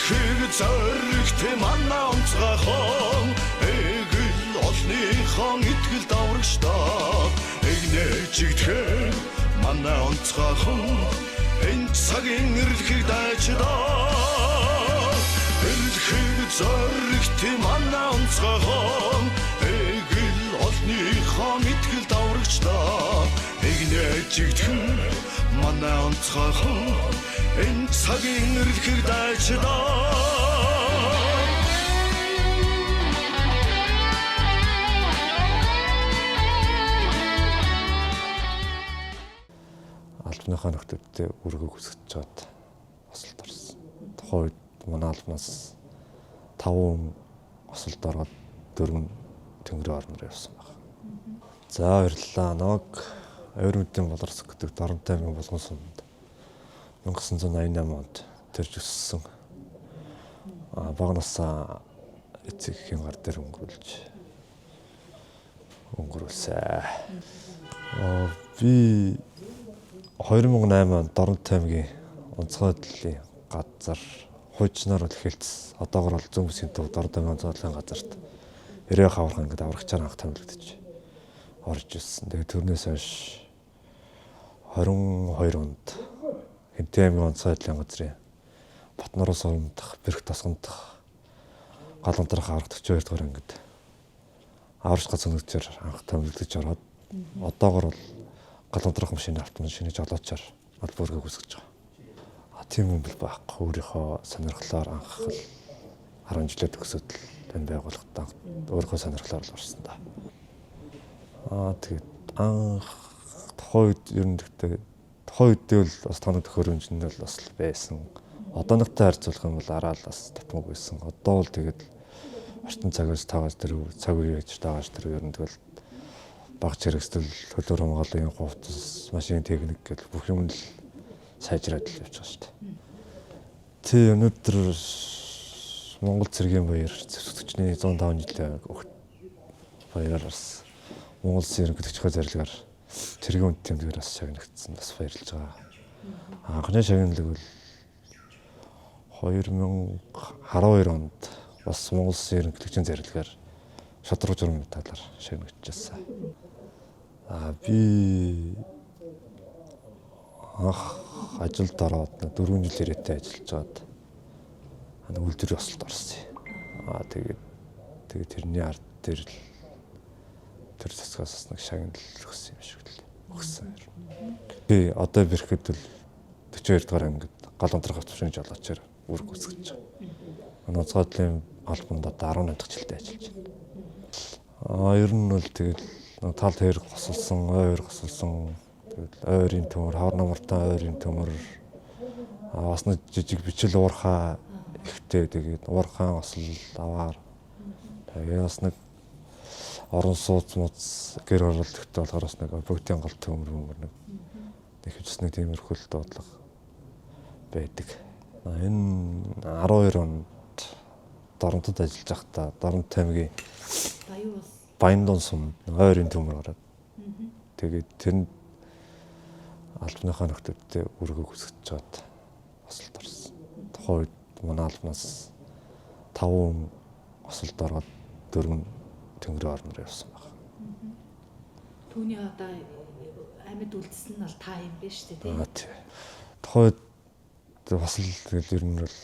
Эрлэхийг зоригт манай онцгойхон эгэл олныхон итгэл даврагчдаа эгнэжигдхэн манай онцгойхон энэ цагийн эрлэхийг дайчдаа. Эрлэхийг зоригт манай онцгойхон эгэл олныхон итгэл даврагчдаа эгнэжигдхэн манай онцгойхон энэ цагийн эрлэхийг дайчдаа. Албаныхаа нөхдүүдтэй өргөг үсгэж чад осолд орсон. Тухайн үед манай албанаас 5 хүн осолд ороод 4 тэнгэрийн орноор явсан баг. За баярлалаа. Намайг Ойр мэндийн Болорсог гэдэг Дорнот аймгийн Булган сумд 1988 онд төрж өссөн. Бага насаа эцэг эхийн гар дээр өнгөрүүлсэн. Би 2008 онд Дорнот аймгийн онцгой хөдлөлийн газар хуучнаар бол эхэлсэн. Одоогор бол зүүн бүсгийн төв Дорнот аймгийн онцгой хөдлөлийн газарт 90 хаврах ангид аврагчаар анх томилогдож орж ирсэн. Тэгээд тэрнээс хойш 22 онд Хэнтэй аймгийн онцгой хөдлөлийн газрын Батнаруу сумдах, Бэрх тосгондох, гал унтрах аврах 42 дугаар ангид аврагч газар нэгжээр анх томилогдож ороод одоогор бол гал унтрах машины автомашины жолоочоор аль бүргээ гүйцэтгэж байгаа. Тийм юм бол байхгүй. Өөрийнхөө сонирхлоор анх л 10 жилээ төгсөөд л энэ байгууллагад анх өөрийнхөө сонирхлоор л орсон да. Тэгээд анх тухайн үед ер нь тэгтээ тухайн үедээ бол бас тоног төхөөрөмж нь бол бас л байсан. Одоонотой харьцуулах юм бол араа л бас татмаг байсан. Одоо бол тэгээд орчин цагаас таагаас тэр цаг үе яаж таагаас тэр ер нь тэгэл баг хэрэгсэл, төлөөр хамгааллын хувцас, машин техник гэл бүх юм л сайжраад л явж байгаа шүү дээ. Тий, өнөөдөр Монгол цэргийн баяр зэвсэгчний 105 жилийн огт баяраар бас Монгол Улсын ерөнхийлөгчийн зорилгоор цэргийн үнд тэмдгээр бас шагнагдсан, бас баярлж байгаа. Анхны шагналыг бол 2012 онд бас Монгол Улсын ерөнхийлөгчийн зорилгоор шударга журмын талаар шагнагдчихсан. Би анх ажилд ороод 4 жил ирээтэй ажиллаж байгаад үйлдвэрийн осолд орсон юм. Тэгээд тэрний ард дээр л тэр засгаас нэг шагнал өгсөн юм шиг л өгсөн. Би одоо бэрхэд л 42 дугаар ангид гал унтрах автомашины жолоочоор үүрэг гүйцэтгэж байгаа. Онцгой хөдлөлийн албанд одоо 18 дахь жилдээ ажиллаж байна. Ер нь бол тэгэл тал хэрэг госолсон, ойр госолсон. Тэгэл ойрын төмөр, хавар намартаа ойрын төмөр. Бас нэг жижиг бичил уурхаа ихтэй, тэгээд уурхаан осол аваар. Тэгээд бас нэг орон сууц муц гэр оролт ихтэй болохоор бас нэг бүгдийн гол төмөр мөр нэг хөвчс нэг тиймэрхүү л дуудлага байдаг. Энэ 12 онд Доронтод ажиллаж байхдаа Дорнот аймгийн Баяндун сум ойрын төмөр гараад. Тэгээд тэрэнд албаныхаа нөхдүүдтэй өргөг үсгэж чад осолд орсон. Тухайн үед манай албанаас 5 хүн осолд ороод 4 тэнгэрийн орноор явсан баг. Түүний одоо амьд үлдсэн нь бол та юм биш үү, тийм? Тий. Тухайн үед бас л тэгэл ер нь бол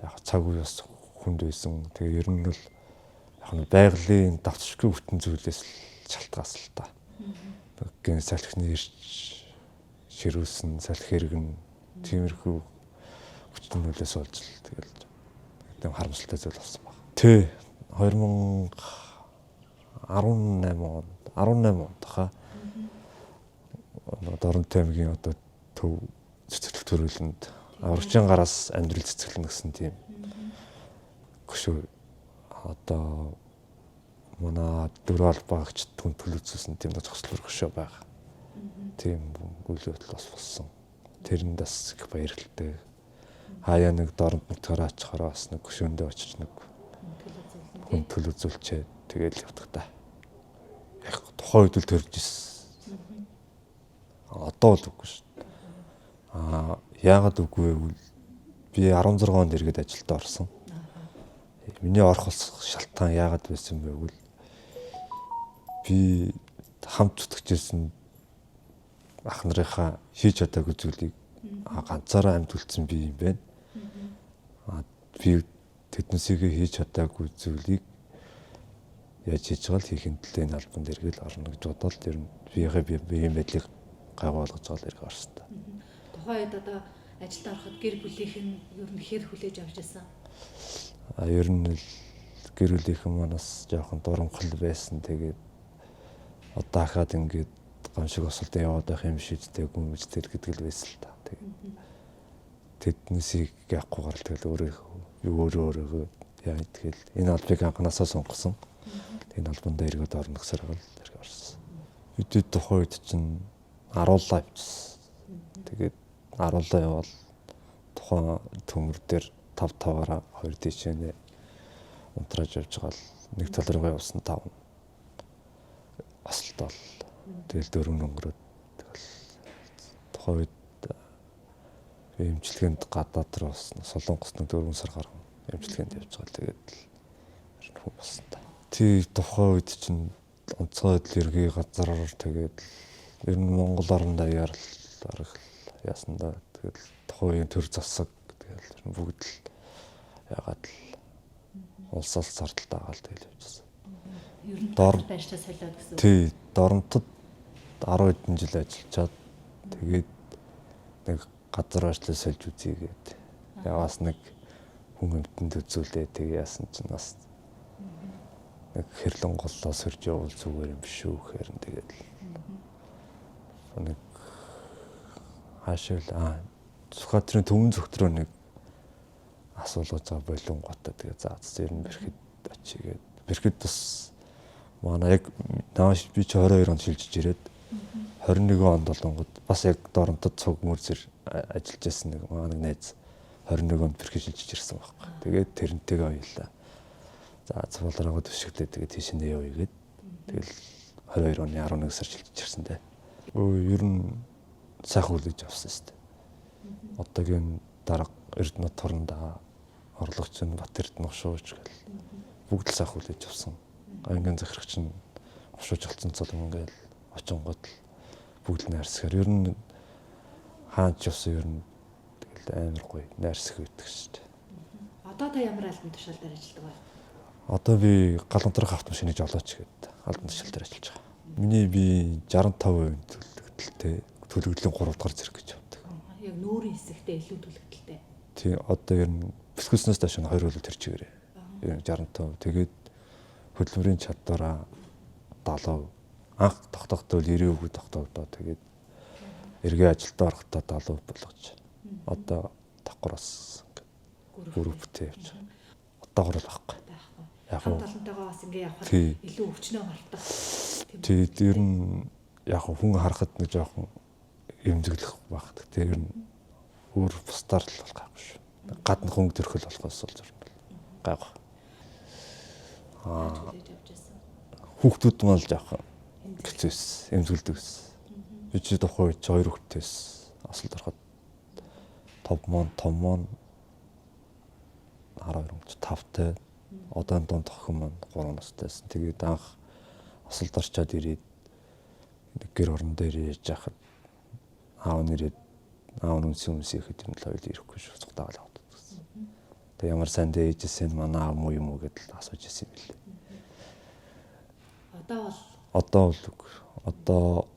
яг цаг үе бас хүнд байсан. Тэгээ ер нь бол яг нь байгалийн давтшгүй бүтэн зүйлээс л шалтгаалсан л та. Гэн салхины ирч ширүүлсэн, салхи хэрэг нь тиймэрхүү хүчтэн зүйлээс болж л тэгэл тийм харамсалтай зүйл болсон баг. Тий, 2018 онд 18 онд хаа Дорнот аймгийн одоо төв цэцэрлэг төрөлөнд аврагчийн гараас амьдрал цэцэрлэнэ гэсэн тийм гүшүү одоо манай дөрөв албаагчд хүндэтгэл үзүүлсэн тийм зогсолтоор гүшөө байгаа. Тийм үйл явдал бас болсон. Тэрэнд бас их баярлалтай. Хаяа нэг Дорнот нутгаар очихороо бас нэг гүшөөндөө очиж нэг хүндэтгэл үзүүлчээ тэгэл явдаг та. Яг тухайн үед л төрж ирсэн. Одоо бол үгүй шүү. Яагаад үгүй вэ гэвэл Би 16 онд эргээд ажилд орсон. Миний орох шалтгаан яагаад байсан бэ гэвэл би хамт зүтгэжсэн ах нарынхаа хийж чадаагүй зүйлийг ганцаараа амьд үлдсэн би юм байна. Би тэднээсээ хийж чадаагүй зүйлийг яаж хийж байгаа л хийхин төлөө энэ албанд эргэл орно гэж бодоод ер нь биеийнхээ биеийн байдлыг гайгүй болгож байгаа л эргээ орсон та. Тухайн үед одоо ажилд ороход гэр бүлийнх нь ер нь хэр хүлээж авч байсан? Ер нь л гэр бүлийнхэн манаас жоохон дурамхал байсан. Тэгээд одоо хахад ингээд гамшиг осолд яваад байх юм шиг үстэй гүмжтэй гэдэг л байсан л та. Тэгээд тэднээсийг яахгүйгээр л тэгэл өөрөө яа тэгэл энэ албыг анханасаа сонгосон. Энэ албанд эргээд орно гэсээр л эргээ орсон. Үдээ тухайн үед чинь аруулаа авчихсан. Тэгээд аруулаа явбал тухайн төмөр дээр 5 5-аараа 2 дишэнэ унтрааж явж байгаа л нэг тал руугаа явсан 5 асалтал. Тэгэл 4 өнгөрөөд тэгэл тухайн үед би эмчилгээнд гадаад руу болсон. Солонгост нэг 4 сар гарan эмчилгээнд явж байгаа л тэгээд л хүн болсон та. Тий тухайн үед чинь онцгой байдал ерхий газар тэгээд ер нь Монгол орон даяар л арга яасан да. Тэгээд тухайн үеийн төр засаг тэгэл ер нь бүгд л ягаад л улсаас зардал дагаал тэгэл явжсэн. Ер нь байршаа солиод гэсэн. Тий, Доронтод 10 хэдэн жил ажиллачаад тэгээд нэг газар байршлаа сольж үзье гээд. Яваас нэг хүн амьтанд үзүүлээ тэг яасан чинь бас нэг хэрлэн голлоо сорж явуул зүгээр юм биш үү гэхээр нь тэгээд л нэг хаашаа л Сүхбаатарын төвөн зүгт рүү нэг асуулгаж байгаа болонготой тэгээд за ер нь бэрхэд очие гээд бэрхэд бас манай яг нааш би чи 22 онд шилжиж ирээд 21 онд болонгод бас яг Доронтод цуг мөрзөр ажиллаж байсан нэг манай нэг найз 21 онд бэрхэд шилжиж ирсэн байхгүй. Тэгээд тэрнтэйгээ хоёлаа. За цувуулраагаа төшөглөө тэгээд тийш нэ явъя гээд тэгэл 22 оны 11 сар шилжиж ирсэн дээ. Өө ер нь сайхан хүлээж авсан шүү дээ. Одоогийн дарга Эрдэнэт турандаа орлогч нь Бат Эрдэнэ шууж гэл бүгд л сайхан хүлээж авсан. Ангийн захирагч нь шууж алдсан цолон ингээл очингууд л бүгд л найрсгаар ер нь хаанч явсан ер нь тэгэл амар гоё найрсаг байдаг шүү дээ. Одоо та ямар албан тушаал дээр ажилладаг вэ? Одоо би гал унтрах автомашины жолооч гэдэг албан тушаал дээр ажиллаж байгаа. Миний би 65% төлөгдөлтэй төлөгдлийн 3 дугаар зэрэг гэж явдаг. Яг нүүрийн хэсэгтээ илүү төлөгдөлтэй. Тий, одоо ер нь бэлтгэснээс доош нь 20 бол тэр чигээрээ. Ер нь 65. Тэгээд хөдөлмөрийн чадвараа 70. Анх тогтохдоо 90% тогтоогдоо. Тэгээд эргээ ажилдаа орохдоо 70% болгож. Одоо давхар бас групптэй явж байгаа. Одоогор л байхгүй. Яг хамт олонтойгоо бас ингээ явхад илүү өвчнөө мартах. Тий, ер нь яг хүн харахад нэг жоохон эмзэглэх байх. Гэтэ ер нь өөр бусдаар л бол гайгүй шүү. Гадна хөнгө төрхөл болохоос бол ер нь гайгүй. Хүүхдүүд маань л жоохон хэцүүс, эмзэглэдэг байсан. Би чи тухайн үед чи 2 хүүхэдтэй байсан. Асалд ороход том мон 12 өнгөч 5-тай. Одоо дунд охин маань 3 настай байсан. Тэгээд анх асалд орчоод ирээд нэг гэр орон дээр ярьж байхад аав нэрээд аав нь үнсэн үнсэн ихэд юм л хоёул ирэхгүй шүү цугтаагаал аваад гэсэн. Тэгээ ямар сайн дэ ээжээс нь манай аав муу юм уу гэдэл асууж ирсэн юм билээ. Одоо бол одоо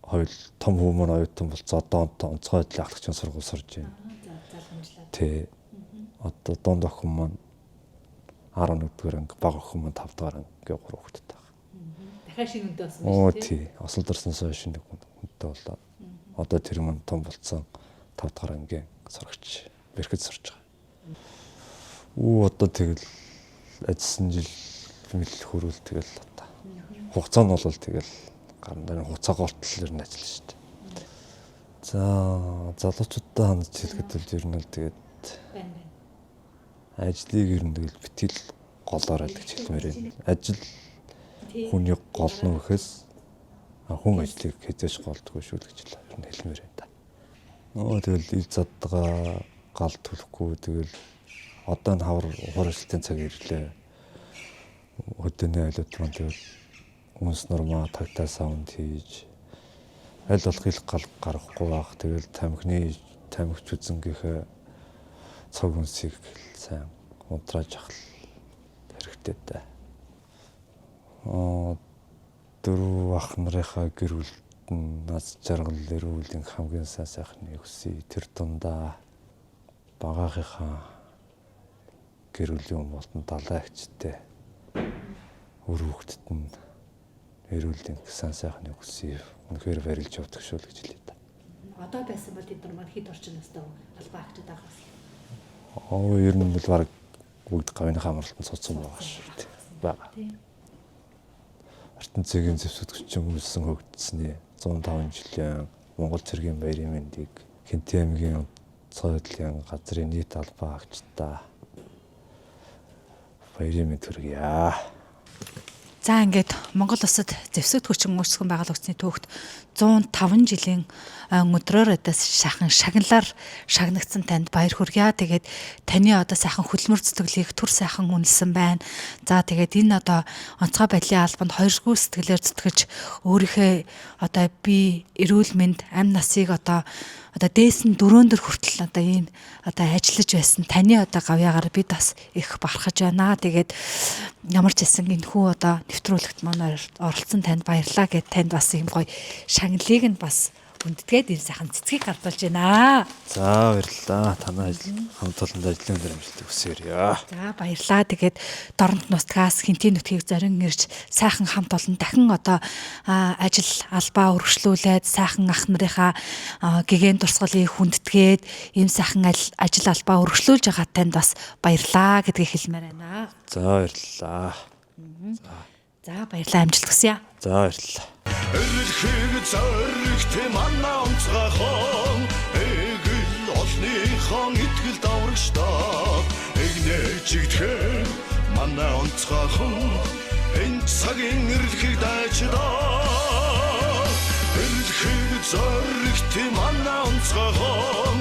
хоёул том хүмүүс маань оюутан болцоо одоо онцгой байдлын ахлагчийн сургууль сурж байна. Залгамжлаа. Тий. Одоо дунд охин маань 11-р анги, бага охин маань 5-р анги гээ 3 хүүхэдтэй байна. Дахиад шинэ хүнтэй болсон байна шүү дээ. Тий. Осолд орсноос хойш нэг хүнтэй боллоо. Одоо тэр маань том болцсон 5-р ангийн сурагч бэрхэд сурж байгаа. Одоо тэгэл ажилласан жил мэл хөрвөл тэгэл одоо. Хугацаа нь бол тэгэл гарна. Хугацаа голтол ер нь ажиллана шүү дээ. За залуучуудтай хандж хэлэхэд бол ер нь л тэгээд байна. Ажлыг ер нь тэгэл битгий голоорой л гэж хэлмээр байна. Ажил хүний голно гэхээс хүн ажлыг хэзээч голдгүй шүү л гэж ер нь хэлмээр байна да. Тэгэл ил задгаа Гал түлхгүй тэгэл одоо нь хавар ухар ажилтны цаг ирлээ. Хөдөөний айлууд маань тэгэл үнс нурмаа тагтаа саунд хийж аль болох ил гал гаргахгүй байх. Тэгэл тамхины тамхич үзэнгийнхээ цог үнсийг сайн унтрааж авах хэрэгтэй дээ. Дөрөв ах нарынхаа гэр бүлд нь наз жаргал эрүүлийн хамгийн сайн сайхныг хүсье. Тэр дундаа багаахынхаа гэр бүлийн өмөлтөнд далай агчтай үр хүүхдэд нь эрүүлийн сайн сайхныг хүсье. Үнэхээр барилж явдаг шүү л гэж хэлье та. Одоо байсан бол тэд нар маань хэд орчин настай албаа агчид байгаа юм. Ер нь бол бараг бүгд гавьныхаа амралтанд суудсан байгаа шүү дээ. Бага. Артын цэгийн зэвсэгч үүссэн хөгжсөний 105 жилийн Монгол цэргийн баярын мэндийг Хэнтийн аймгийн цойдлын газрын нийт албаа агчдаа баярын мэнд хүргье. За ингээд Монгол улсад зэвсэгт хүчин үүсгэн байгуулагдсны түүхт 105 жилийн өдрөөр одоо сайхан шагналаар шагнагдсан танд баяр хүргье. Тэгээд таны одоо сайхан хөдөлмөр зүтгэлийг төр сайхан үнэлсэн байна. За тэгээд энэ одоо онцгой байдлын албанд хоёргүй сэтгэлээр зүтгэж өөрийнхөө одоо би эрүүл мэнд амь насыг одоо дээсэн дөрөөндөр хүртэл одоо ийм одоо ажиллаж байсан таны одоо гавьяагаар бид бас их бархаж байна. Тэгээд ямар ч байсан энэхүү одоо нэвтрүүлэгт маань оролцсон танд баярлалаа гэд танд бас ийм гоё шагналыг нь бас хүндэтгээд энэ сайхан цэцгийг гардуулж байна. За баярлалаа. Танай ажил хамт олонд ажлын өндөр амжилтыг хүсээрье. За баярлалаа. Тэгээд Доронт нутгаас Хэнтийн нутгийг зорин ирж сайхан хамт олон дахин одоо ажил албаа өргөжлүүлээд сайхан ах нарынхаа гэгээн дурсгалыг хүндэтгээд ийм сайхан ажил албаа өргөжлүүлж байгаа танд бас баярлалаа гэдгийг хэлмээр байна. За баярлалаа. За баярлалаа, амжилт хүсье. За баярлалаа. Эрхийг зоригт манай онцгойхон эгэл олныхон итгэл даврагчдаа эгнэжигдхэн манай онцгойхон энэ цагийн эрхийг дайчдаа. Эрхийг зоригт манай онцгойхон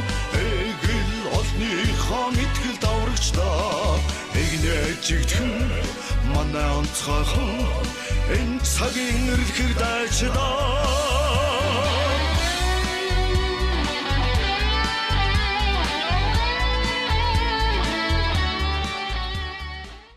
эгэл олныхон итгэл даврагчдаа эгнэжигдхэн манай онцгойхон энэ цагийн эрхийг дайчдаа.